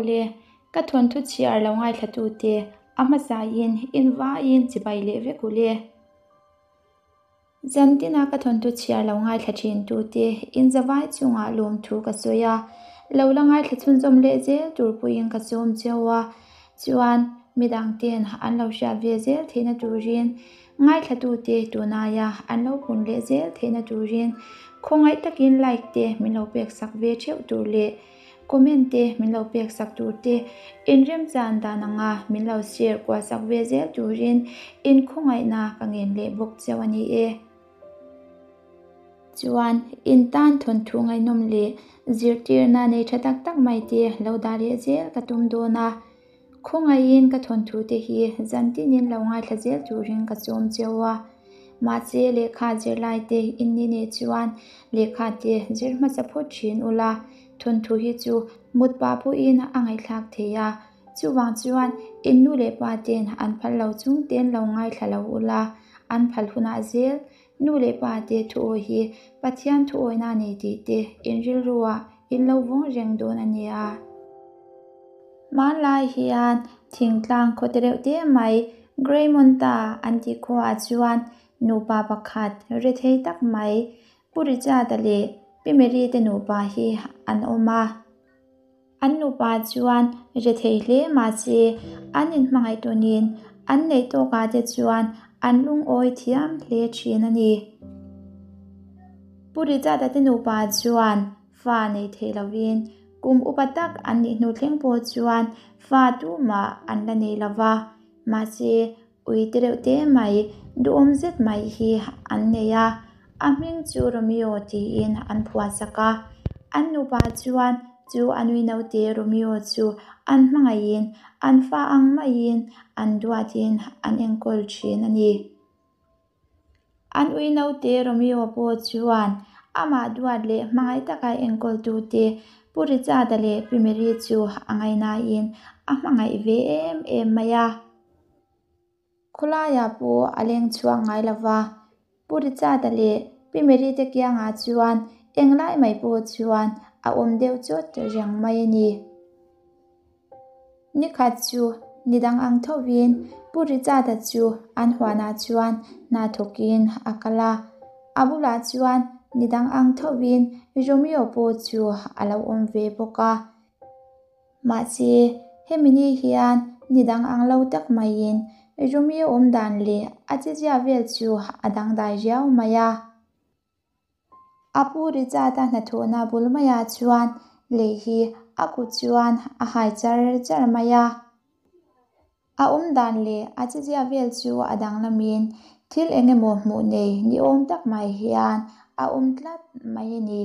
Awle, ka thawnthu chhiar lo ngaithlatute a hmasain in vaiin chibai leh vek u le. Zantina ka thawnthu chhiar lo ngaithla thintute in zavai chungah lawmthu ka sawi a, lo la ngaithla chhunzawm leh zel tur puiin ka sawm cheu a, chuan midangten an lo hriat ve zel theihna turin Ngaithlatute tunaia an lo pun leh zel theihna turin khawngaih takin like te min lo pek sak ve theuh tur leh comment te min lo pek sak tur te inremchan dan anga min lo share kual sak ve zel turin inkhawngaihna ka ngen leh bawk cheu a ni e. Chuan in tan thawnthu ngaihnawm leh zirtirna nei tha tak tak mai te lo dah leh zel ka tum dawn a. Khawngaihin ka thawnthu te hi zan tinin lo ngaithla zel turin ka sawm cheu a. Mahse lehkha zirlai te in ni nih chuan lehkha te zir hmasa phawt thin ula, thawnthu hi chu mut pah pawhin a ngaihthlak thei a. Chuvang chuan in nu leh pa ten an phal lo chung ten lo ngaithla lo ula, an phal hunah zel nu leh pa te thu awi hi Pathian thu awina nei tih te in rilruah In lo vawng reng dawn a nia. Hmanlai hian thingtlang khaw te reuh te mai Greymonta an tih khuaah chuan nupa pakhat rethei tak mai Pu Richard-a leh Pi Mary te nupa hi an awm a. An nupa chuan rethei hle mahse an inhmangaih tawnin an neih tawkah te chuan an lungawi thiam hle thin a ni. Pu Richard-a te nupa chuan fa nei thei lovin kum upa tak an nih hnu thleng pawh chuan fa tumah an la nei lova, mahse ui te reuh te mai duhawm zet mai hi an nei a, a hming chu Romeo tiin an phuahsak a. An nupa chuan chu a nui naute Romeo chu an hmangaihin an fa ang maiin an duatin an enkawl thin a ni. An ui naute Romeo pawh chuan amah duat leh hmangaih taka enkawltute Pu Richard-a leh Pi Mary chu a ngainain a hmangaih ve em em mai a. Khawlaiah pawh a leng chhuak ngai lo va, Pu Richard-a leh Pi Mary te kiangah chuan englai mai pawh chuan a awm deuh chawt reng mai a ni. Nikhat chu ni dang ang thovin Pu Richard-a chu an huanah chuan hna thawkin a kal a, a bulah chuan ni dang ang thovin Romeo pawh chu a lo awm ve bawk a. Mahse, hemi ni hian ni dang ang lo tak maiin Romeo awm dan leh a chezia vel chu a dangdai riau mai a. A pu Richard-a hnathawhna bul maiah chuan lei hi a kut chuan a hai char char mai a. A awm dan leh a chezia vel chu a danglamin thil eng emaw hmuh nei ni awm tak mai hian a awm tlat mai a ni.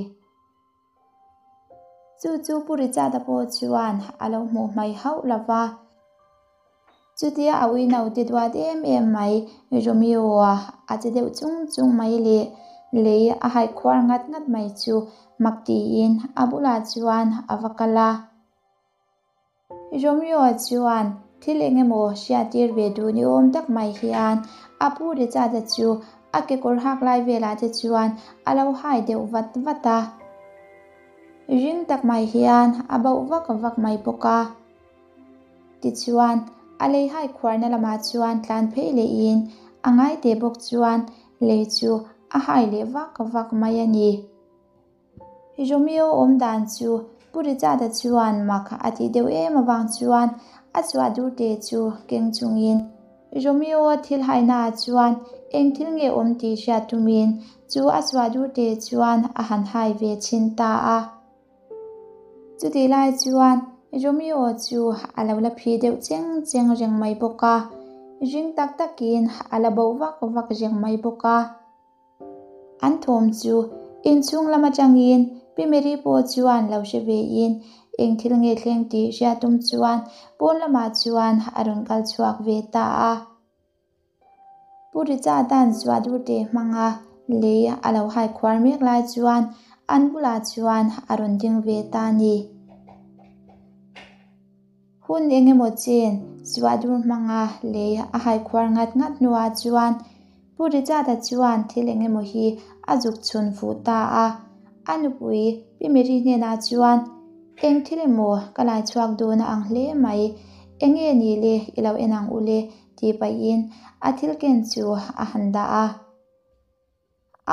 Chu chu Pu Richard-a pawh chuan a lo hmuh hmai hauh lo va. Chutia a ui naute duat em em mai Romeo-a a che deuh chung chung mai leh lei a haih khuar ngat ngat mai chu mak tiin a bulah chuan a va kal a. Romeo-a chuan thil eng emaw hriattir ve duh ni awm tak mai hian a pu Richard-a chu a kekawr hak lai velah te chuan a lo hai deuh vat vat a. Ring tak mai hian a bauh vak vak mai bawk a. Tichuan, a lei hai khuarna lamah chuan tlan phei lehin a ngaite bawk chuan lei chu a hai leh vak vak mai a ni. Romeo awm dan chu Pu Richard-a chuan mak a tih deuh em avang chuan a chhuah dur te chu keng chungin Romeo thil hainaah chuan eng thil nge awm tih hriat tumin chu a chhuah dur te chuan a han hai ve chhin ta a. Chutih lai chuan Romeo chu a lo la phi deuh cheng cheng reng mai bawk a, ring tak takin a la bo vak vak reng mai bawk a. An thawm chu inchhung lam atangin Pi Mary pawh chuan lo hre vein eng thil nge thleng tih hriat tum chuan pawn lamah chuan a rawn kal chhuak ve ta a. Pu Richard-a'n Suadurte hmanga lei a lo hai khuar mek lai chuan an bulah chuan a rawn ding ve ta a ni. Hun eng emaw chen Suadur hmanga lei a hai khuar ngat ngat hnuah chuan Pu Richard-a chuan thil eng emaw hi a zuk chhun fuh ta a. A nupui Pi Mary hnenah chuan. Eng thil emaw ka lai chhuak dawn a ang hle mai, enge ni le i lo en ang u le tih pahin a thil ken chu a han dah a.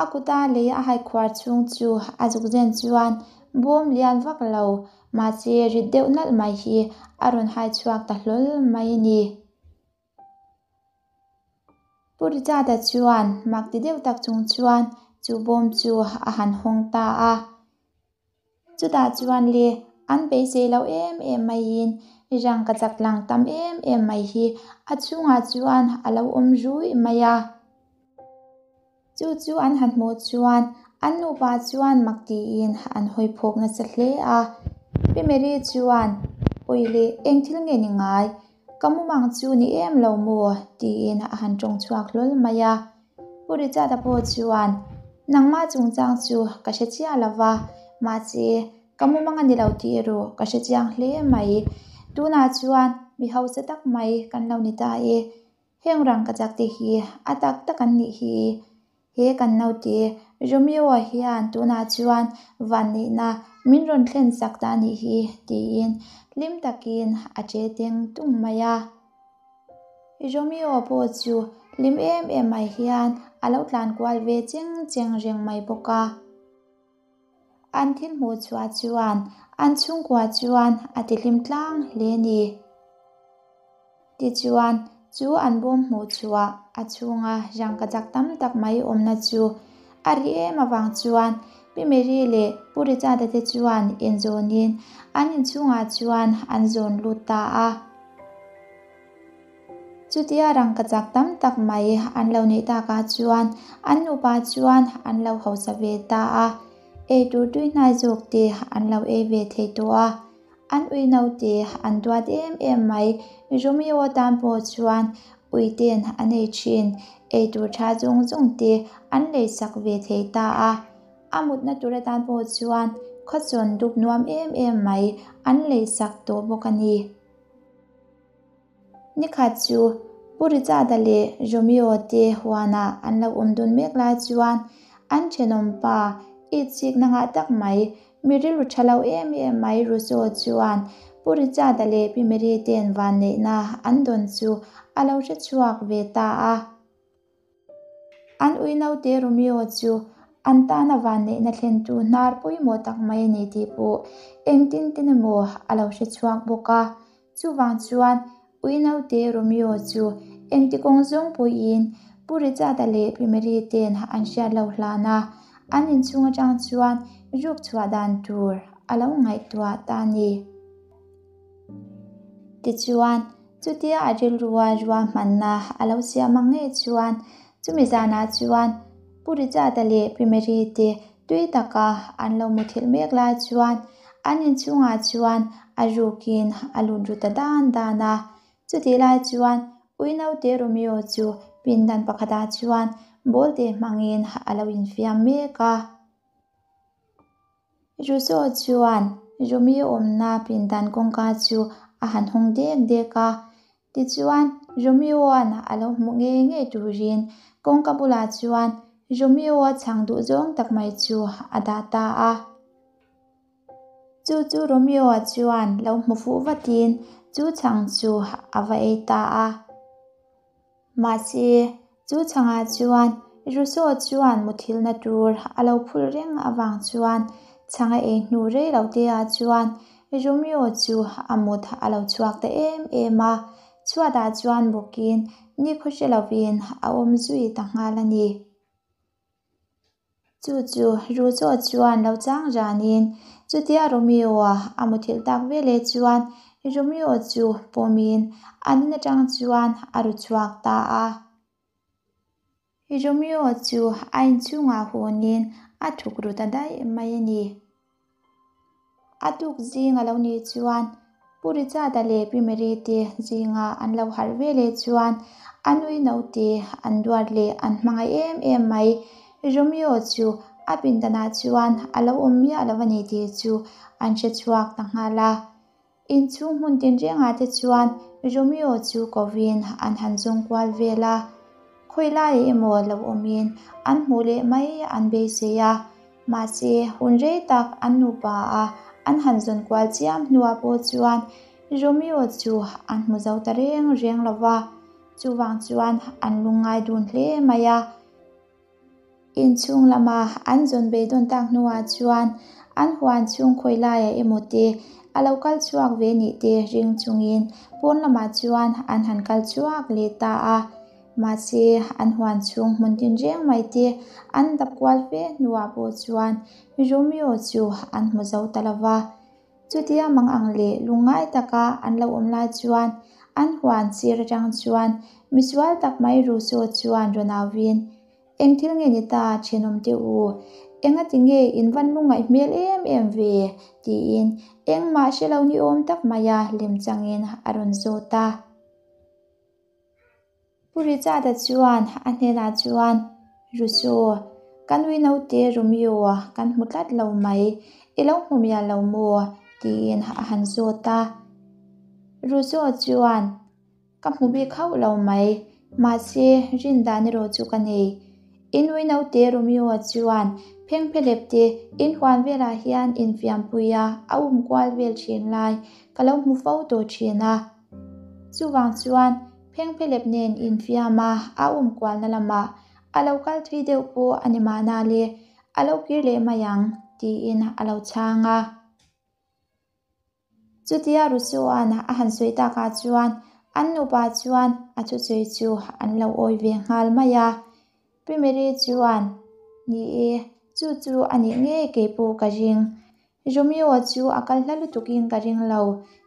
A kuta lei a haikhuar chhung chu a zuk zen chuan bawm lian vak lo mahse rit deuh nalh mai hi a rawn hai chhuak ta hlawl mai a ni. Pu Richard-a chuan mak ti deuh tak chung chuan chu bawm chu a han hawng ta a. Chutah chuan le an beisei lo em em maiin rangka chak lang tam em em mai hi a chhungah chuan a lo awm ruih mai a. Chu chu an han hmuh chuan an nupa chuan mak tiin an hawi phawk nasa hle a. Pi Mary chuan, Awi le, eng thil nge ni ngai? Ka mumang chu ni em lo maw? tiin a han tawng chhuak hlawl mai a. Pu Richard-a pawh chuan, Nangmah chungchang chu ka hre chiah lo va, mahse, ka mumang a ni lo tih erawh ka hre chiang hle mai. Tunah chuan mi hausa tak mai kan lo ni ta e. Heng rangkachak te hi a tak tak an nih hi. He kan naute Romeo-a hian tunah chuan vanneihna min rawn thlen sak ta a nih hi tiin hlim takin a che teng tung mai a. Romeo pawh chu hlim em em mai hian a lo tlan kual ve cheng cheng reng mai bawk a. An thil hmuh chhuah chuan an chhungkua chuan a ti hlim tlang hle a ni. Tichuan, chu an bawm hmuh chhuah a chhunga rangkachak tam tak mai awmna chu a ri em avang chuan Pi Mary leh Pu Richard-a te chuan inzawnin an inchhungah chuan an zawn lut ta a. Chutia rangkachak tam tak mai an lo neih takah chuan an nupa chuan an lo hausa ve ta a, eitur tui hnai zawk te an lo ei ve thei tawh a. An ui naute an duat em em mai, Romeo tan pawh chuan uiten a nei thin, eitur tha zawng zawng te an leisak ve thei ta a. A mutna tur atan pawh chuan khawchawn dup nuam em em mai an leisak tawh bawk a ni. Nikhat chu Pu Richard-a leh Romeo te huanah an lo awm dun mek lai chuan an thenawm pa itsikna ngah tak mai, mi rilru tha lo em em mai Rousseau chuan Pu Richard-a leh Pi Mary ten vanneihna an dawn chu a lo hre chhuak ve ta a. An ui naute Romeo chu an tana vanneihna thlentu hnar pawimawh tak mai a ni tih pawh engtin tin emaw a lo hre chhuak bawk a. Chuvang chuan ui naute Romeo chu engti kawng zawng pawhin Pu Richard-a leh Pi Mary ten an hriat lo hlan a, an inchhung atang chuan ruk chhuah dan tur a lo ngaihtuah ta a ni. Tichuan, Chutia a rilrua ruahmanna a lo siam ang ngei chuan chumi zanah chuan Pu Richard-a leh Pi Mary te tui taka an lo muthilh mek lai chuan an inchhungah chuan a rukin a lut ru ta dan dan a. Chutih lai chuan Ui naute Romeo chu pindan pakhatah chuan ball te hmangin a lo infiam mek a. Rousseau chuan Rumi awmna pindan kawngka chu a han hawng dek dek a, tichuan Romeo-a'n a lo hmuh ngei ngei turin kawngka bulah chuan Romeo-a chhang duh zawng tak mai chu a dah ta a. Chu chu Romeo-a chuan lo hmu fuh vatin chu chhang chu a va ei ta a. Mahse, chu chhangah chuan Rousseau chuan muthilhna tur a lo phul reng avang chuan chhang a ei hnu rei lo te ah chuan Romeo chu a mut a lo chhuak ta em em a, chhuatah chuan bawkin nikhaw hre lovin a awm zui ta nghal a ni. Chu chu Rousseau chuan lo chang ranin chutia Romeo-a a muthilh tak veleh chuan Romeo chu pawmin an in atang chuan a ru chhuak ta a. Romeo chu a inchhungah hawnin a thuk ru ta daih mai a ni. A tuk zing a lo nih chuan Pu Richard-a leh Pi Mary te zinga an lo harh ve leh chuan a nui naute an duat leh an hmangaih em em mai. Romeo chu a pindanah chuan a lo awm miah lo a ni tih chu an hre chhuak ta nghal a. Inchhung hmun tinrengah te chuan Romeo chu kovin an han zawng kual vel a. Khawi laiah emaw lo awmin an hmuh leh mai an beisei a. Mahse, hun rei tak an nupa a An han zawn kual chiam hnuah pawh chuan Romeo chu an hmu zo ta reng reng lo va, chuvang chuan an lungngai dun hle mai a. Inchhung lama an zawn beidawn tak hnuah chuan an huan chhung khawi laiah emaw te a lo kal chhuak ve nih te ring chungin pawn lamah chuan an han kal chhuak leh ta a. Mahse, an huan chhung hmun tinreng mai te an dap kual fe hnuah pawh chuan Romeo chu an hmu zo ta lo va. Chutia mang ang leh lungngai taka an lo awm lai chuan an huan sir atang chuan misual tak mai Rousseau chuan rawn auin, Eng thil nge ni ta thenawm teh u? Engati nge in van lungngaih hmel em em ve? tiin engmah hre lo ni awm tak maia lem changin a rawn zawt a. Pu Richard-a chuan a hnenah chuan, Rousseau, ka nui naute Romeo-a kan hmu tlat lo mai, i lo hmu mial lo maw? tiin a han zawt a. Rousseau chuan, Ka hmu bik hauh lo mai, mahse rin dan erawh chu ka nei. I nui naute Romeo-a chuan phengphelep te inhuan velah hian infiampuia a um kual vel thin lai ka lo hmu fo tawh thin a. Chuvang chuan phengphelep nen infiama a um kualna lamah a lo kal thui deuh pawh a ni mahna le, a lo kir leh mai ang, tiin a lo chhang a. Chutia Rusua'n a han sawi takah chuan an nupa chuan a thusawi chu an lo awi ve nghal mai a. Pi Mary chuan, Ni e, chu chu a nih ngei kei pawh ka ring. Romeo chu a kal hla lutukin ka ring lo,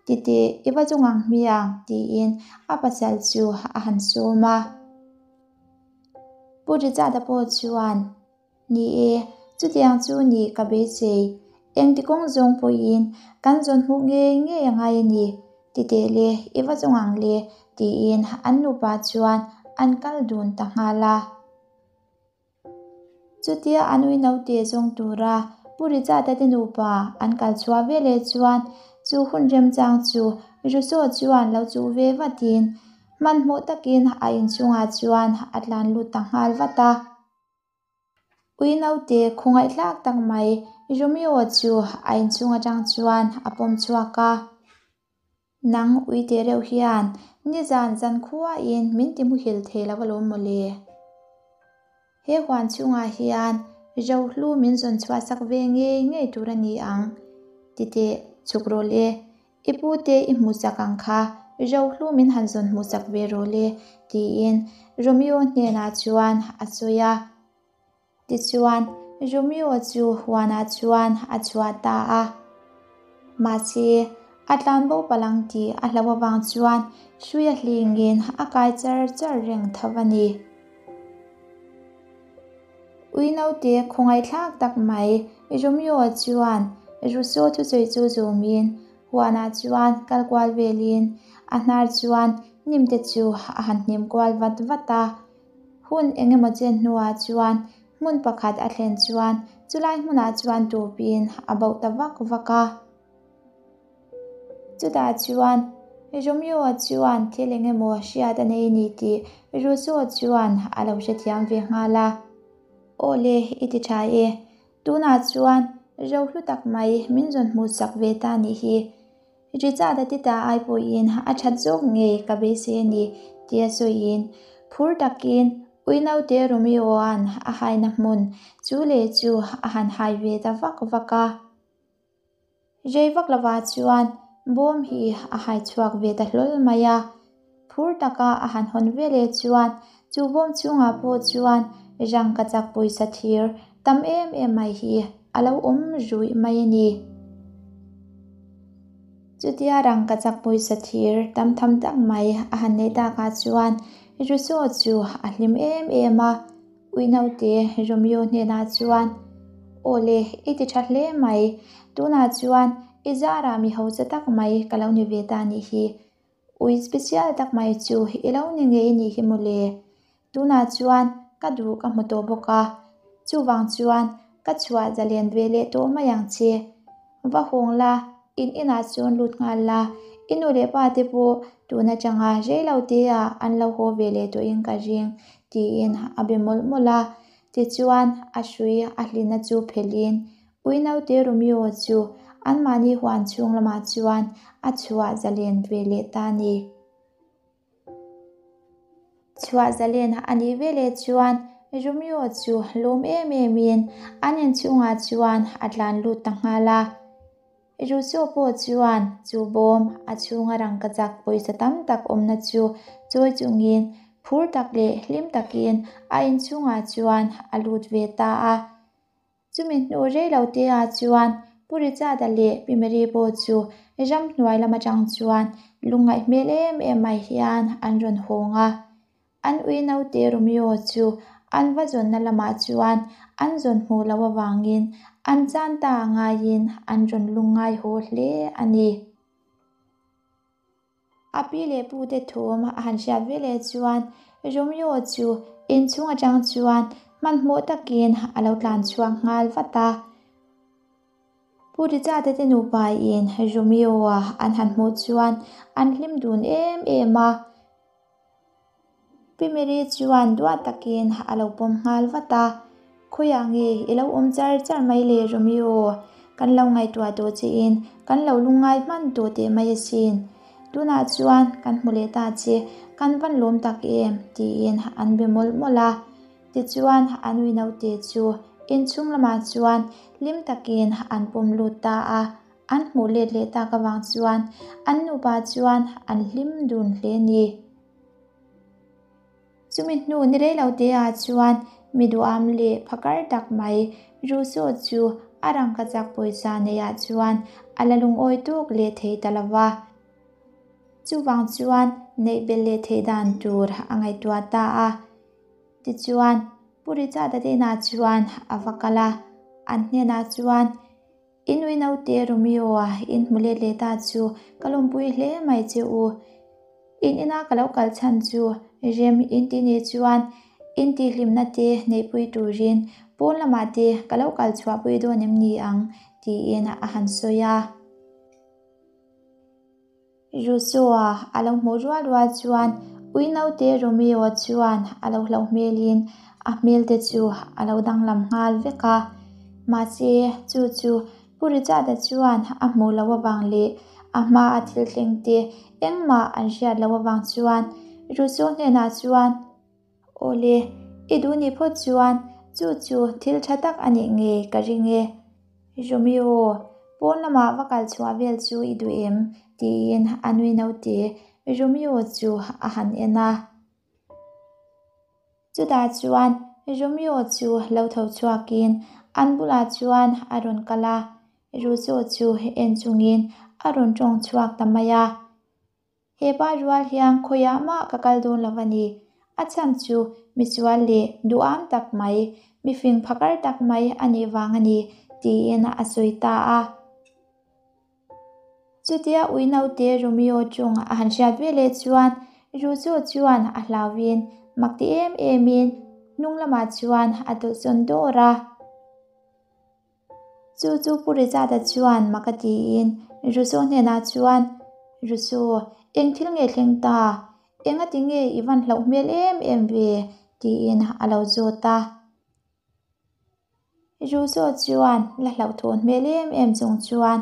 titeh i va zawng ang hmiang, tiin a pasal chu a han sawm a. Pu Richard-a pawh chuan, Ni e, chutiang chu nih ka beisei. Engti kawng zawng pawhin kan zawn hmuh ngei ngei a ngai a ni, titeh le, i va zawng ang le, tiin an nupa chuan an kal dun ta nghal a. Chutia an ui naute zawng tura Pu Richard-a te nupa an kal chhuah veleh chuan chu hun remchang chu Rousseau chuan lo chuh ve vatin hmanhmawh takin a inchhungah chuan a tlan lut ta nghal vat a. Ui naute khawngaihthlak tak mai Romeo chu a inchhung atang chuan a pawm chhuak a. Nang uite reuh hian nizan zan khuain min ti muhil thei lo alawm mawle. He huan chhungah hian Rohlu min zawn chhuah sak ve ngei ngei tur a ni ang. Titeh, chhuk rawh le. I pute i hmu chak ang kha, Rohlu min han zawn hmu chak ve rawh le, tiin Romeo hnenah chuan a sawi a. Tichuan, Romeo chu huanah chuan a chhuah ta a. Mahse, a tlanbo palang tih a hlauh avang chuan hrui a hlingin a kai char char reng tho a ni. Ui naute khawngaihthlak tak mai Romeo chuan Rousseau thusawi chu zawmin huanah chuan kal kual velin a hnar chuan hnimte chu a han hnim kual vat vat a. Hun eng emaw chen hnuah chuan hmun pakhat a thlen chuan chulai hmunah chuan tupin a bauh ta vak vak a. Chutah chuan Romeo chuan thil eng emaw hriat a nei ni tih Rousseau chuan a lo hrethiam ve nghal a. Aw le, i ti tha e. Tunah chuan rohlu tak mai min zawn hmuh sak ve ta nih hi. Richard-a ti ta ai pawhin a that zawk ngei ka beisei a ni tia sawiin phur takin ui naute Romeo-a'n a haina hmun chu leh chu a han hai ve ta vak vak a. Rei vak lovah chuan bawm hi a hai chhuak ve ta hlawl mai a, phur taka a han hawn veleh chuan chu bawm chhungah pawh chuan rangkachak pawisa thir tam em em mai hi a lo awm ruih mai a ni. Chutia rangkachak pawisa thir tam tham tak mai a han neih takah chuan Rousseau chu a hlim em em a, Ui naute Romeo hnenah chuan, Aw le, i ti tha hle mai. Tunah chuan i zarah mi hausa tak mai ka lo ni ve ta nih hi. Ui special tak mai chu i lo ni ngei nih hi mawle. Tunah chuan ka duh ka hmu tawh bawk a, chuvang chuan ka chhuah zalen ve leh tawh mai ang che. Va hawng la, in inah chuan lut nghal la, i nu leh pa te pawh tun atanga rei lo te ah an lo haw ve leh tawhin ka ring, tiin a be mawlh mawlh a. Tichuan, a hrui a hlina chu phelhin ui naute Romeo chu anmahni huan chhung lamah chuan a chhuah zalen ve leh ta a ni. Chhuah zalen a nih veleh chuan Romeo chu lawm em emin an inchhungah chuan a tlan lut ta nghal a. Rousseau pawh chuan chu bawm a chhunga rangkachak pawisa tam tak awmna chu chawi chungin phur tak leh hlim takin a inchhungah chuan a lut ve ta a. Chumi hnu rei lo te ah chuan Pu Richard-a leh Pi Mary pawh chu ramhnuai lam atang chuan lungngaih hmel em em mai hian an rawn hawng a. An ui naute Romeo chu an va zawnna lamah chuan an zawn hmuh loh avangin an chan ta ngaiin an rawn lungngai haw hle a ni. A pi leh pu te thawm a han hriat ve leh chuan Romeo chu inchhung atang chuan hmanhmawh takin a lo tlan chhuak nghal vat a. Pu Richard-a te nupa in Romeo-a an han hmuh chuan an hlim dun em em a. Pi Mary chuan duat takin a lo pawm nghal vat a, Khawiah nge i lo awm char char mai le Romeo? Kan lo ngaihtuah tawh chein kan lo lungngai hman tawh teh mai asin. Tunah chuan kan hmu leh ta che, kan van lawm tak em? tiin an be mawlh mawlh a. Tichuan a nui naute chu inchhung lamah chuan hlim takin an pawm lut ta a. An hmuh let leh tak avang chuan an nupa chuan an hlim dun hle ni. Chumi hnu ni rei lo te ah chuan mi duham leh phakar tak mai Rousseau chu a rangkachak pawisa neih ah chuan a la lungawi tawk leh thei ta lo va. Chuvang chuan neih belh leh theih dan tur a ngaihtuah ta a. Tichuan Pu Richard-a te inah chuan a va kal a, an hnenah chuan, I nui naute Romeo-a in hmu let leh ta chu ka lawmpui hle mai che u. In ina ka lo kal chhan chu rem in ti nih chuan in tihhlimna te neihpui turin pawn lamah te ka lo kal chhuahpui dawn em ni ang tiin a han sawi a. Rousseau-a a lo hmuh rual rual chuan ui naute Romeo chuan a lo hlauh hmelin a hmel te chu a lo danglam nghal vek a. Mahse, chu chu Pu Richard-a chuan a hmuh loh avang leh a hmaa a thil thleng te engmah an hriat loh avang chuan Rousseau hnenah chuan, Awle, i duh nih phawt chuan chu chu thil tha tak a nih ngei ka ring e. Romeo, pawn lamah va kal chhuah vel chu i duh em? tiin a nui naute Romeo chu a han en a. Chutah chuan Romeo chu lo tho chhuakin an bulah chuan a rawn kal a, Rousseau chu en chungin a rawn tawng chhuak ta mai a. He pa rual hian khawiah mah ka kal dawn lo a ni. A chhan chu misual leh duham tak mai, mifing phakar tak mai a nih vang a ni, tiin a sawi ta a. Chutia ui naute Romeo chung a han hriat ve leh chuan Russo chuan a hlauhin mak ti em emin hnung lamah chuan a tawlhsawn dawr a. Chu chu Pu Richard-a chuan mak a tiin Rousseau hnenah chuan, Rousseau, eng thil nge thleng ta? Engati nge i van hlauh hmel em em ve? tiin a lo zawt a. Rousseau chuan la hlauhthawn hmel em em chung chuan,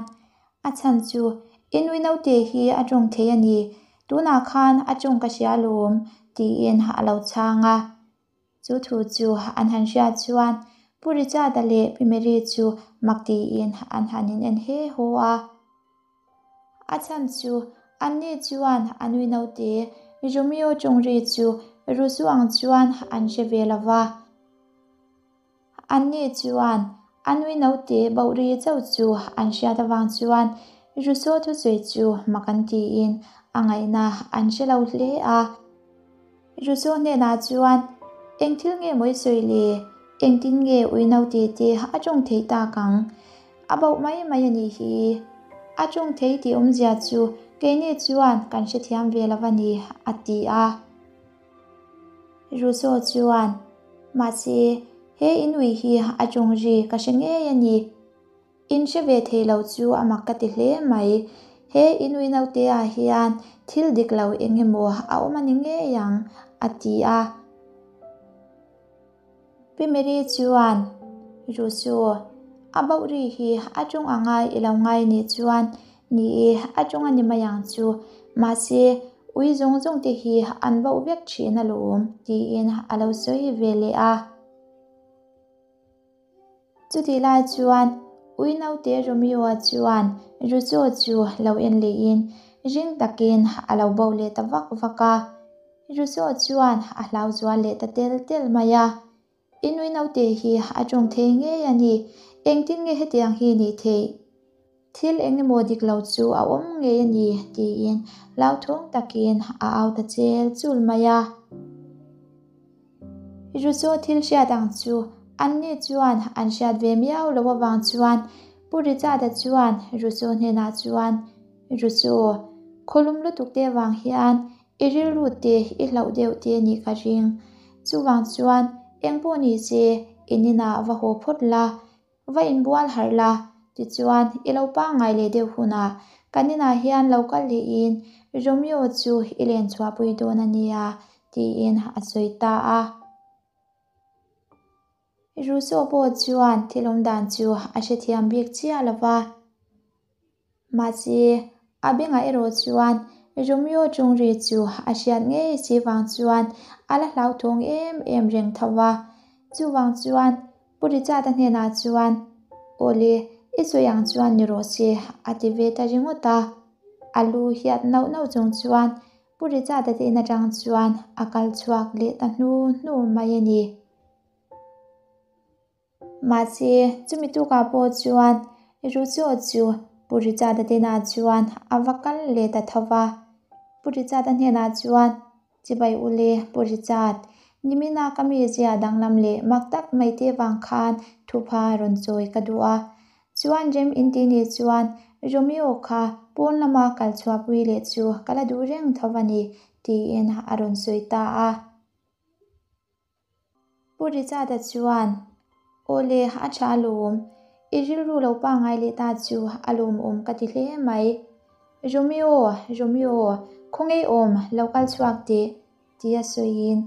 A chhan chu i nui naute hi a tawng thei a ni, tunah khan a tawng ka hria alawm, tiin a lo chhang a. Chu thu chu an han hriat chuan Pu Richard-a leh Pi Mary chu mak tiin an han in en he haw a. A chhan chu anni chuan a nui naute Romeo tawngri chu Rusuang chuan an hre ve lo va. Anni chuan a nui naute boh ri chauh chu an hriat avang chuan Rousseau thusawi chu mak an tiin a ngaihna an hre lo hle a. Rousseau hnenah chuan, Eng thil nge maw i sawi le? Engtin nge ui naute te a tawng thei tak ang? A boh mai mai a nih hi. A tawng thei tih awmzia chu keini chuan kan hrethiam ve lo a ni, a ti a. Rousseau chuan, Mahse, he in ui hi a ṭawng ri ka hre ngei a ni. In hre ve thei lo chu a mak ka ti hle mai. He in ui naute ah hian thil dik lo eng emaw a awm a ni ngei ang, a ti a. Pi Mary chuan, Rousseau, A bauh ri hi a ṭawng anga i lo ngai nih chuan, ni e, a ṭawng a ni mai ang chu. Mahse, ui zawng zawng te hi an bauh vek ṭhin alawm, tiin a lo sawi ve leh a. Chutih lai chuan ui naute Romeo-a chuan Rucho chu lo en lehin ring takin a lo bauh leh ta vak vak a. Rucho chuan a hlau zual leh ta tel tel mai a. I nui naute hi a tawng thei ngei a ni. Engtin nge hetiang hi nih theih? Thil eng emaw dik lo chu a awm ngei a ni, tiin hlauthawng takin a au ta chel chul mai a. Ruso thil hriat ang chu anni chuan an hriat ve miau lo avang chuan Pu Richard-a chuan Ruso hnenah chuan, Ruso, khawlum lutuk te vang hian I rilru te i hlauh deuh te nih ka ring. Chuvang chuan engpawh ni se in inah va haw phawt la, va inbual harh la, tichuan i lo pangngai leh deuh hunah kan inah hian lo kal lehin Romeo chu i len chhuahpui dawn a nia, tiin a sawi ta a. Rousseau pawh chuan thil awm dan chu a hrethiam bik chiah lo va. Mahse, a bengah erawh chuan Romeo tawngri chu a hriat ngei si vang chuan a la hlauthawng em em reng tho va. Chuvang chuan Pu Richard-a hnenah chuan, Awle, i sawi ang chuan ni rawh se, a ti ve ta ringawt a. A lu hiat nauh nauh chung chuan Pu Richard-a te in atang chuan a kal chhuak leh ta hnu hnu mai a ni. Mahse, chumi tukah pawh chuan Rucho chu Pu Richard-a hnenah chuan a va kal leh ta tho va. Pu Richard-a hnenah chuan, Chibai ule, Pu Richard, nimina ka mizia danglam leh mak tak mai te vang khan thupha rawn chawi ka duh a. Chuan rem inti ni chuan Romeo kha pawn lama kal chhuahpui leh chu ka la duh reng tho a ni, tiin a rawn sawi ta a. Pu Richard-a chuan, Awle, a tha alawm. I rilru lo pangngai leh ta chu a lawmawm ka ti hle mai. Romeo, Romeo, khawngaih awm, lo kal chhuak teh, tia sawiin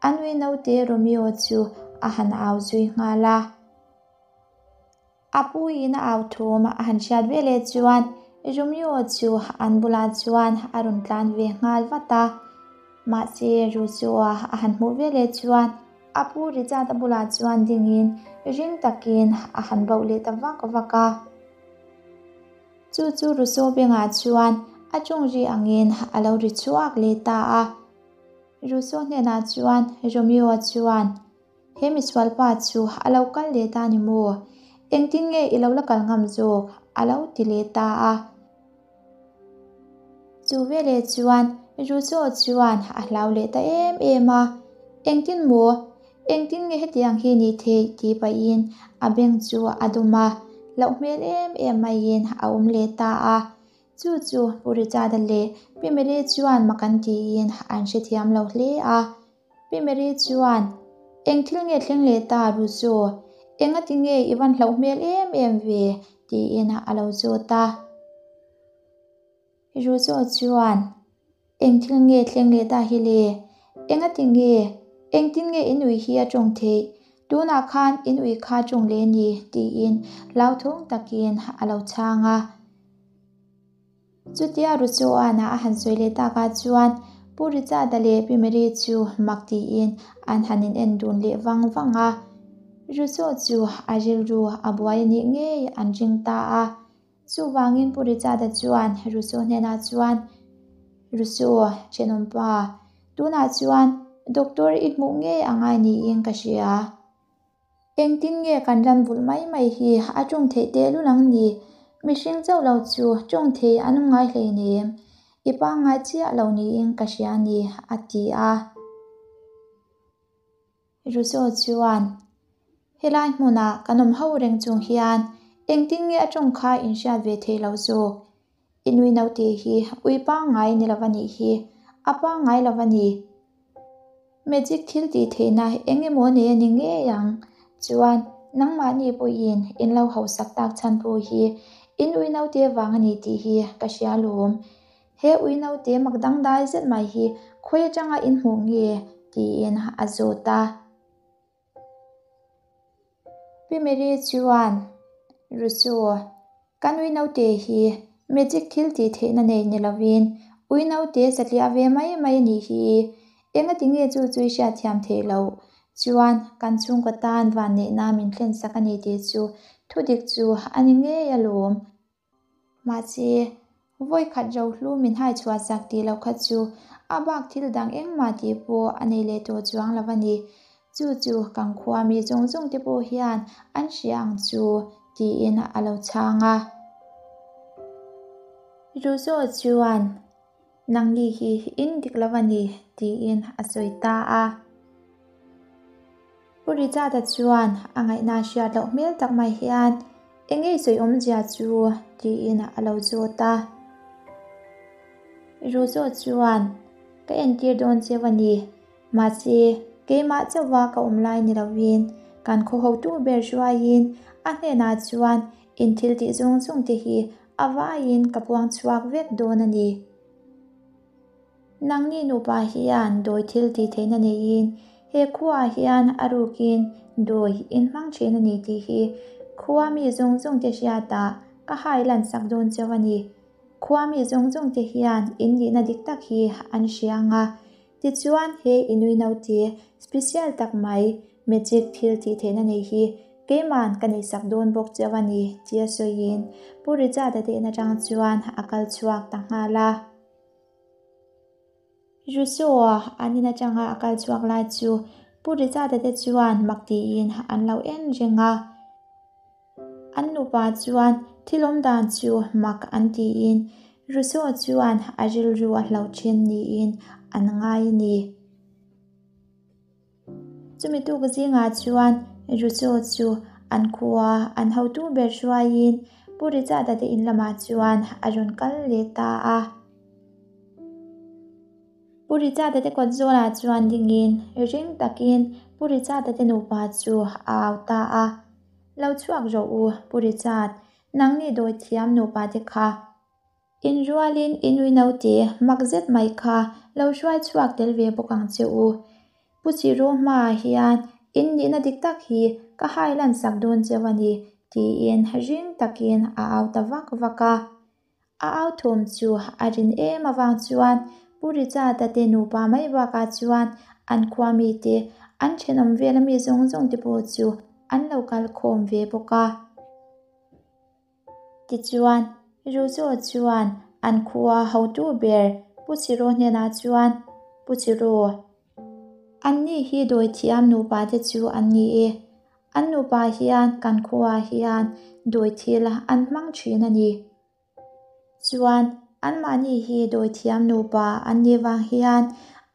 a nui naute Romeo chu a han au zui nghal a. A puiin a au thawm a han hriat ve leh chuan Romeo chu an bulah chuan a rawn tlan ve nghal vat a. Mahse Rousseau-a a han hmuh ve leh chuan a pu Richard-a bulah chuan dingin ring takin a han bauh leh ta vak vak a. Chu chu Rousseau bengah chuan a ṭawng ri angin a lo ri chhuak leh ta a. Rousseau hnenah chuan Romeo-a chuan, He misual pa chu a lo kal leh ta ni maw? Engtin nge i lo la kal ngam zawk? a lo ti leh ta a. Chu veleh chuan Rucho chuan a hlau leh ta em em a, Engtin maw? Engtin nge hetiang hi ni theih? tih pahin a beng chu a dawm a, hlauh hmel em em maiin a awm leh ta a. Chu chu Pu Richard-a leh Pi Mary chuan mak an tiin an hrethiam lo hle a. Pi Mary chuan, Eng thil nge thleng leh ta Rusu? Engati nge i van hlauh hmel em em ve? tiin a lo zawt a. Rusu chuan, Eng thil nge thleng leh ta hi le? Engati nge? Engtin nge in ui hi a tawng theih? Tunah khan in ui kha tawng leh ni? tiin hlauthawng takin a lo chhang a. Chutia Ruchuana a han sawi leh takah chuan Pu Richard-a leh Pi Mary chu mak tiin an han in en dun leh vang vang a. Ruchu chu a rilru a buai a nih ngei an ring ta a. Chuvangin Pu Richard-a chuan Ruchu hnenah chuan, Ruchu, thenawmpa, tunah chuan doctor i hmuh ngei a ngai niin ka hria. Engtin nge kan ram vulh mai mai hi a tawng theih tehlul ang ni? Mihring chauh lo chu tawng thei an awm ngai hleinem. I pangngai chiah lo niin ka hria a ni, a ti a. Rousseau chuan, Helai hmunah kan awm ho reng chung hian engtin nge a tawng kha in hriat ve theih loh zawk? I nui naute hi ui pangngai ni lo a nih hi, a pangngai lo a ni. Magic thil tih theihna eng emaw nei a ni ngei ang. Chuan, nangmahni pawhin in lo hausak tak chhan pawh hi in ui naute vang a ni tih hi ka hria alawm. He ui naute mak dangdai zet mai hi khawi atanga in hmuh nge? tiin a zawt a. Pi Mary chuan. Rousseau, Kan ui naute hi magic thil tih theihna nei ni lovin ui naute satliah ve mai mai a nih hi. Engati nge chu chu i hriatthiam theih loh chuan kan chhungkaw tan vanneihna min thlen sak a ni tih chu thudik chu a ni ngei alawm. Mahse, vawikhat rohlu min hai chhuah sak tih loh kha chu a bak thil dang engmah tih pawh a nei leh tawh chuang lo a ni. Chu chu kan khua mi zawng zawng te pawh hian an hria ang chu tiin a lo chhang a. Rousseau chuan, Nangni hi in dik lo a ni tiin a sawi ta a. Pu Richard-a chuan a ngaihna hriat loh hmel tak mai hian, Eng nge sawi awmzia chu? tiin a lo zawt a. Rousseau chuan, Ka entir dawn cheu a ni. Mahse, keimah chauha ka awm lai ni lovin kan khaw hotu ber hruaiin a hnenah chuan in thil tih zawng zawng te hi a vaiin ka puang chhuak vek dawn a ni. Nangni nupa hian dawi thil tih theihna neiin he khuaah hian a rukin dawi in hmang thin a ni tih hi khua mi zawng zawng te hriatah ka hai lan sak dawn chauh a ni. Khua mi zawng zawng te hian in nihna dik tak hi an hria ang a, Tichuan, he inui naute special tak mai magic thil tih theihna nei hi keiman ka neihsak dawn bawk cheu a ni tia sawiin Pu Richard-a te in atang chuan a kal chhuak ta nghal a. Rousseau-a an in atanga a kal chhuak lai chu Pu Richard-a te chuan mak tiin an lo en reng a. An nupa chuan thil awm dan chu mak an tiin Rousseau chuan a rilru a hloh thin niin an ngai a ni. Chumi tuk zingah chuan Rousseau chu an khua an hotu ber hruaiin Pu Richard-a te in lamah chuan a rawn kal leh ta a. Pu Richard-a te kawt zawlah chuan dingin ring takin Pu Richard-a te nupa chu a au ta a. Lo chhuak rawh u, Pu Richard, nangni dawi thiam nupa te kha. In rualin i nui naute mak zet mai kha lo hruai chhuak tel ve bawk ang che u. Pu Chiro hmaah hian in nihna dik tak hi ka hai lan sak dawn cheu a ni, tiin ring takin a au ta vak vak a. A au thawm chu a rin em avang chuan Pu Richard-a te nupa mai bakah chuan an khua mite, an thenawm vela mi zawng zawng te pawh chu an lo kal khawm ve bawk a. Tichuan, Rousseau chuan an khua hotu ber Pu Chiro hnenah chuan, Pu Chiro, anni hi dawithiam nupa te chu an ni e. An nupa hian kan khuaah hian dawi thil an hmang thin a ni. Chuan anmahni hi dawi thiam nupa an nih vang hian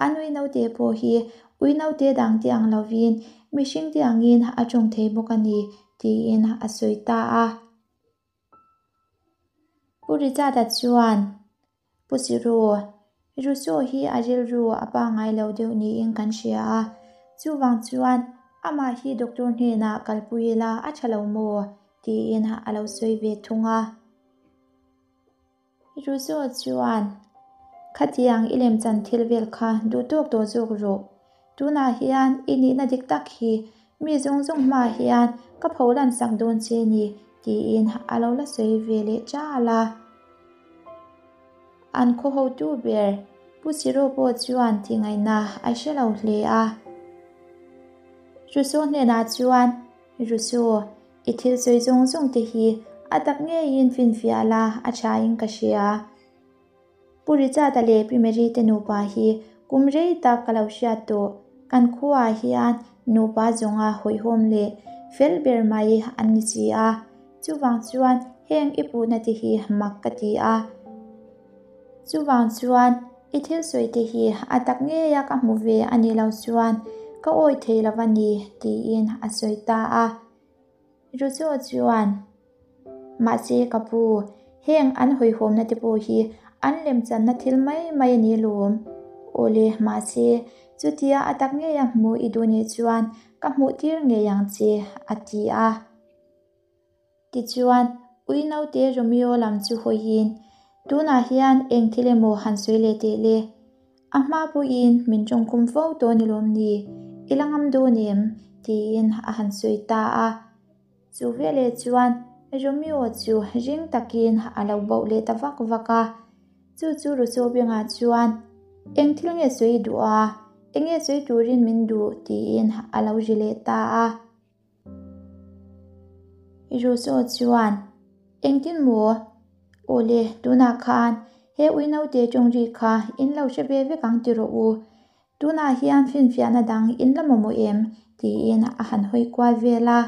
an ui naute pawh hi ui naute dang te ang lovin mihring te angin a tawng thei bawk a ni tiin a sawi ta a. Pu Richard-a chuan Pu Chiru, Rousseau hi a rilru a pangngai lo deuh niin kan hria a, chuvang chuan amah hi doctor hnenah kalpui ila a tha lo maw? tiin a lo sawi ve thung a. Rousseau chuan, Khatiang i lemchan thil vel kha duh tawk tawh zawk rawh. Tunah hian i nihna dik tak hi mi zawng zawng hmaah hian ka pho lan sak dawn che ni tiin a lo la sawi ve leh chal a. An khaw hotu ber Pu Chiro pawh chuan tih ngaihna a hre lo hle a. Rousseau hnenah chuan, Rousseau, i thil sawi zawng zawng te hi a tak ngeiin finfiah la a thain ka hria. Pu Richard-a leh Pi Mary te nupa hi kum rei tak ka lo hriat tawh. Kan khuaah hian nupa zawnga hawihhawm leh fel ber mai an ni si a. Chuvang chuan heng i puhna te hi mak ka ti a. Chuvang chuan i thil sawi te hi a tak ngeia ka hmu ve a nih loh chuan ka awih thei lo a ni, tiin a sawi ta a. Rousseau chuan, Mahse ka pu, heng an hawihhawmna te pawh hi an lemchanna thil mai mai a ni lawm. Awle, mahse, chutia a tak ngeia hmuh i duh nih chuan ka hmuh tir ngei ang che, a ti a. Tichuan, ui naute Romeo lam chu hawiin, Tunah hian eng thil emaw han sawi leh teh le? A hma pawhin min tawngkhum fo tawh ni lawm ni? I la ngam dawn em? tiin a han sawi ta a. Chu veleh chuan Romeo chu ring takin a lo bauh leh ta vak vak a. Chu chu Rousseau bengah chuan, Eng thil nge sawi i duh a? Eng nge sawi turin min duh? tiin a lo ri leh ta a. Rousseau chuan, Engtin maw? Aw le, tunah khan he ui naute tawng ri kha in lo hre ve vek ang ti rawh u. Tunah hian finfiahna dang in la mamawh em? tiin a han hawi kual vel a.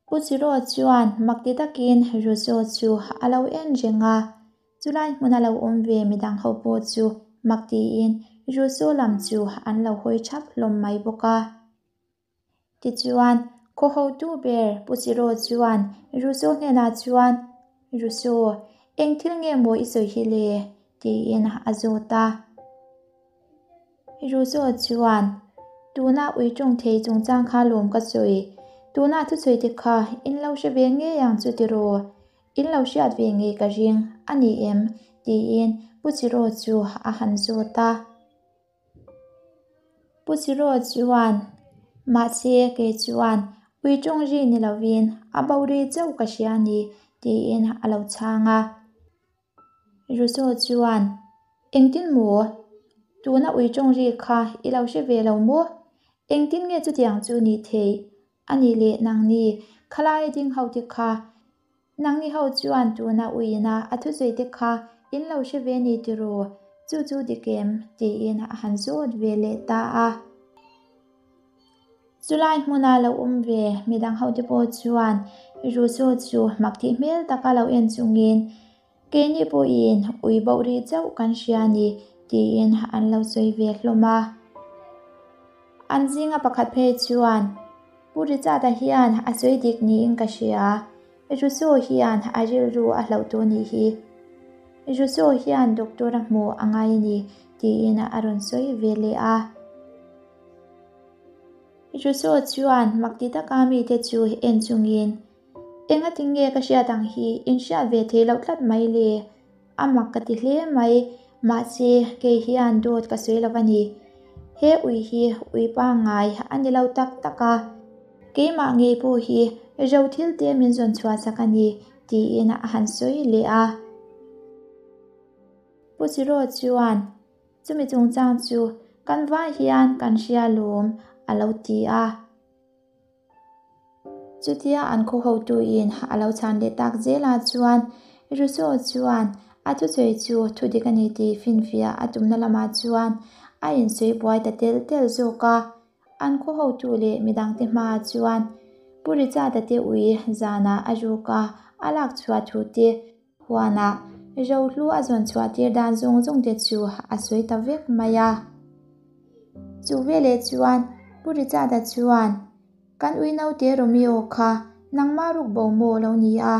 Pu Chiro chuan mak ti takin Rousseau chu a lo en reng a, chulai hmuna lo awm ve midang ho pawh chu mak tiin Rousseau lam chu an lo hawi thap hlawm mai bawk a. Tichuan, khaw hotu ber Pu Chiro chuan Rousseau hnenah chuan, Rousseau, eng thil nge maw i sawi hi le? tiin a zawt a. Rousseau chuan, Tuna ui tawng thei chungchang kha lawm ka sawi. Tuna thusawi te kha in lo hre ve ngei ang chu tiraw? In lo hriat ve ngei ka ring a ni em? tiin Pu Chiro chu a han zawt a. Pu Chiro chuan, Mahse, kei chuan ui tawng ri ni lovin a bo ri chauh ka hria a ni, tiin a lo chhang a. Rousseau chuan, Engtin maw? Tuna ui tawng ri kha i lo hre ve lo maw? Engtin nge chutiang chu ni theih? A nih leh nangni, khalaia ding ho te kha, nangni ho chuan tuna uiina a thusawi te kha in lo hre ve ni tiraw? Chu chu dik em? tiin a han zawt ve leh ta a. Chulai hmuna lo awm ve midang hote pawh chuan Rousseau chu mak tih hmel taka lo en chungin, Keini pawhin ui boh rih chauh kan hria a ni, tiin an lo sawi ve hlawm a. An zinga pakhat phei chuan, Pu Richard-a hian a sawi dik niin ka hria, Rousseau hian a rilru a hlauh tawh nih hi. Rousseau hian doctor a hmuh a ngai a ni, tiin a rawn sawi ve leh a. Rousseau chuan mak ti taka mite chu en chungin, Engati nge ka hriat ang hi in hriat ve thei loh tlat mai le? A mak ka ti hle mai, mahse kei hian dawt ka sawi lo a ni. He ui hi ui pangngai a ni lo tak tak a, keimah ngei pawh hi ro thil te min zawn chhuah sak a ni, tiin a han sawi leh a. Pu Chiro chuan, Chumi chungchang chu kan vai hian kan hria lawm, a lo ti a. Chutia an khaw hotuin a lo chhan leh tak zelah chuan Rousseau chuan a thusawi chu thu dik a ni tih finfiah a tumna lamah chuan a insawi buai ta tel tel zawk a. An khaw hotu leh midangte hmaah chuan Pu Richard-a te ui zanah a ruk a, a lak chhuah thu te Huanah rohlu a zawn chhuah tir dan zawng zawng te chu a sawi ta vek mai a. Chu veleh chuan Pu Richard-a chuan, Kan ui naute Romeo kha nangmah ruk bo maw lo ni a,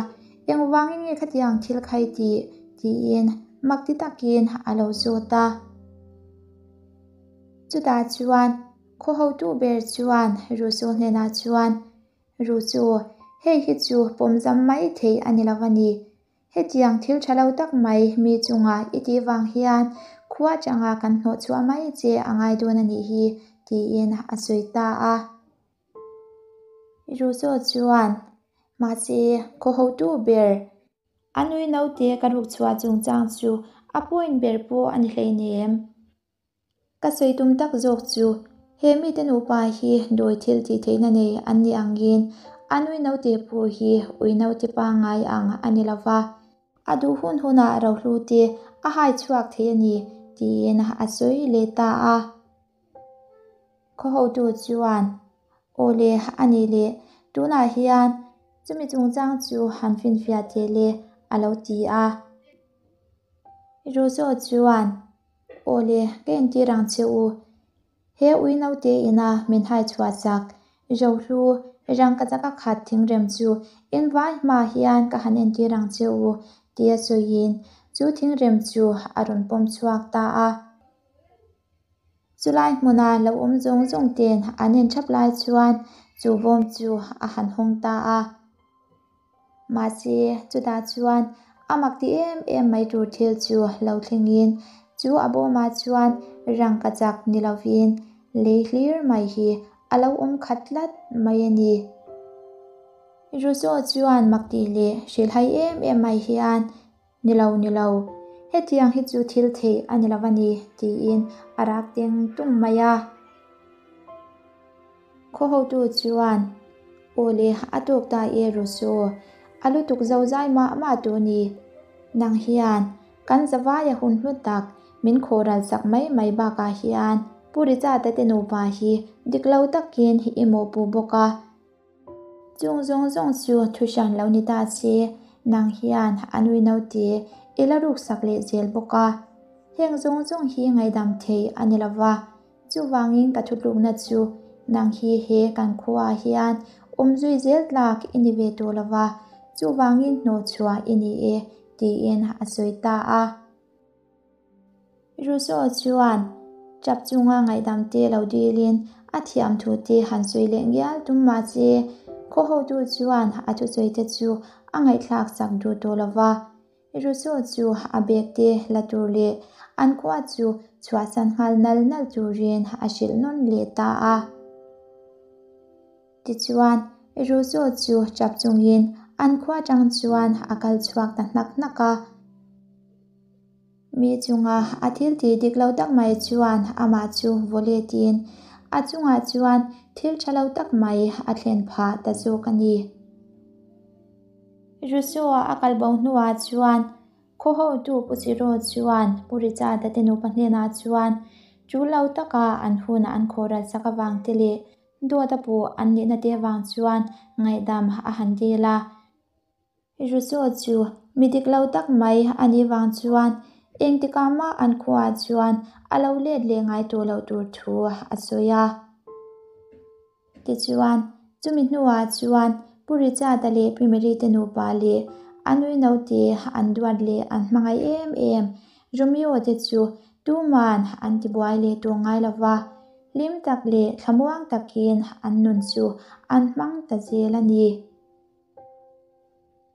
engvangin nge khatiang thil khai tih? tiin mak ti takin a lo zawt a. Chutah chuan khaw hotu ber chuan Rousseau hnenah chuan, Ru chu, hei hi chu pawmzam mai thei a ni lo a ni. Hetiang thil tha lo tak mai mi chunga i tih vang hian khua changa kan hnawh chhuah mai che a ngai dawn a nih hi, tiin a sawi ta a. Rousseau chuan, Mahse, khaw hotu ber, a nui naute ka ruk chhuah chungchang chu a point ber pawh a ni hleinem. Ka sawi tum tak zawk chu he mite nupa hi dawi thil tih theihna nei an ni angin a nui naute pawh hi ui naute pangngai ang a ni lo va, a duh hun hunah rohlu te a hai chhuak thei a ni tiin a sawi leh ta a. Khaw hotu chuan, Aw le, a nih leh, tunah hian chumi chungchang chu han finfiah teh le a lo ti a. Rousseau chuan, Aw le, ka entir ang che u. He ui naute ina min hai chhuah chak, Rohlu, rangkachaka khat thingrem chu in vai hma hian ka han entir ang che u, tia sawiin chu thingrem chu a rawn pawm chhuak ta a. Chulai hmuna lo awm zawng zawng ten an en thap lai chuan chu bawm chu a han hawng ta a. Mahse, chutah chuan a mak ti em em mai tur thil chu lo thlengin chu a bawmah chuan rangkachak ni lovin lei hlir mai hi a lo awm khat tlat mai a ni. Rousseau chuan mak tih leh hrilhhai em em mai hian, Ni lo, ni lo, hetiang hi chu thil theih a ni lo a ni, tiin a rak teng tung mai a. Khaw hotu chuan, Aw le, a tawk ta e Rousseau, a lutuk zo zai mah mah tu ni. Nang hian kan zavaia hun hlu tak min khawhral sak mai mai bakah hian Pu Richard-a te nupa hi dik lo takin i mawhpuh bawk a. Chung zawng zawng chu thu hran lo ni ta se, nang hian a nui naute i la ruksak leh zel bawk a. Heng zawng zawng hi ngaihdam thei a ni lo va, chuvangin ka thutlukna chu nang hi he kan khuaah hian awm zui zel tlak i ni ve tawh lo va, chuvangin hnawhchhuah i ni e, tiin a sawi ta a. Rousseau chuan tap chunga ngaihdam te lo dilin a thiam thu te han sawi leh ngial tum mah se, khaw hotu chuan a thusawi te chu a ngaihthlak sak duh tawh lo va. Rousseau chu a bag te la tur leh an khua chu chhuahsan nghal nal nal turin a hrilh nawn leh ta a. Tichuan, Rousseau chu tap chungin an khua tang chuan a kal chhuak ta hnak hnak a. Mi chunga a thil tih dik lo tak mai chuan amah chu vaw letin a chungah chuan thil tha lo tak mai a thlen phah ta zawk a ni. Rousseau-a a kal bo hnuah chuan khaw hotu Pu Chiro chuan Pu Richard-a te nupa hnenah chuan tul lo taka an hun an khawhral sak avang te leh dawt a puh an nihna te avang chuan ngaihdam a han dil a. Rousseau chu mi dik lo tak mai a nih vang chuan engtikah mah an khuaah chuan a lo let leh ngai tawh loh tur thu a sawi a. Tichuan, chumi hnuah chuan Pu Richard-a leh Pi Mary te nupa leh a nui naute an duat leh an hmangaih em em Romeo te chu tuman an tibuai leh tawh ngai lo va, hlim tak leh thlamuang takin an nun chu an hmang ta zel a ni.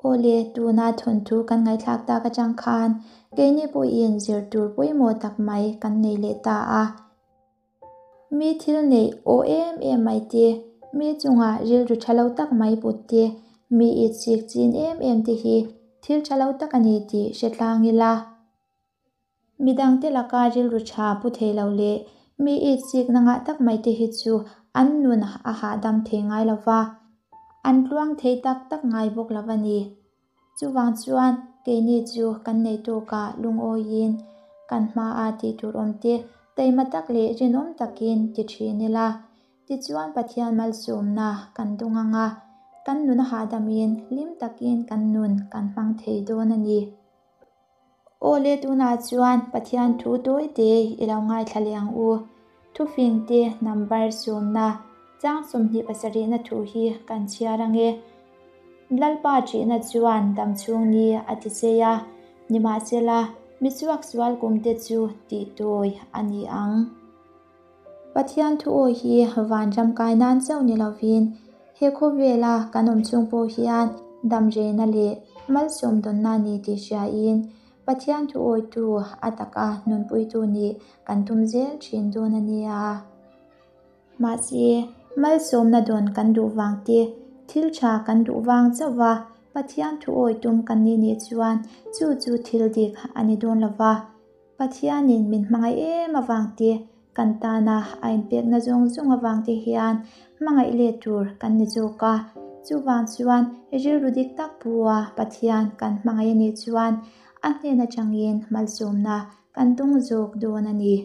Awle, tuna thawnthu kan ngaihthlak tak atang khan keini pawhin zir tur pawimawh tak mai kan nei leh ta a. Mi thil neih aw em em mai te, mi chunga rilru tha lo tak mai put te, mi itsik chin em em te hi thil tha lo tak a ni tih hre tlang ila. Midangte laka rilru tha pu thei lo leh mi itsikna ngah tak mai te hi chu an nun a hahdam thei ngai lo va, an tluang thei tak tak ngai bawk lo a ni. Chuvang chuan keini chu kan nei tawkah lungawiin kan hmaah tih tur awm te taima tak leh rinawm takin ti thin ila. Tichuan Pathian malsawmna kan dawng ang a, kan nun a hahdamin hlim takin kan nun kan hmang thei dawn a ni. Aw le tunah chuan Pathian thu tawi te i lo ngaithla leh ang u. Thufing te number sawmna chang 27na thu hi kan chhiar ang e. Lalpa ṭihna chuan damchhung ni a ti chei a, nimahsela mi suaksual kum te chu tihtawi a ni ang. Pathian thu awi hi vanram kai nan chauh ni lovin he khawvela kan awm chung pawh hian damrehna leh malsawm dawnna a ni tih hriain Pathian thu awitu a taka nunpuitu nih kan tum zel thin dawn a nia. Mahse, malsawmna dawn kan duh vang te, thil tha kan duh vang chauhva Pathian thu awi tum kan nih nih chuan chu chu thil dik a ni dawn lova. Pathianin min hmangaih em avang te, kan tana a inpekna zawng zawng avang te hian hmangaih let tur kan ni zawk a. Chuvang chuan rilru dik tak pua Pathian kan hmangaih a nih chuan a hnen atangin malsawmna kan tung zawk dawn a ni.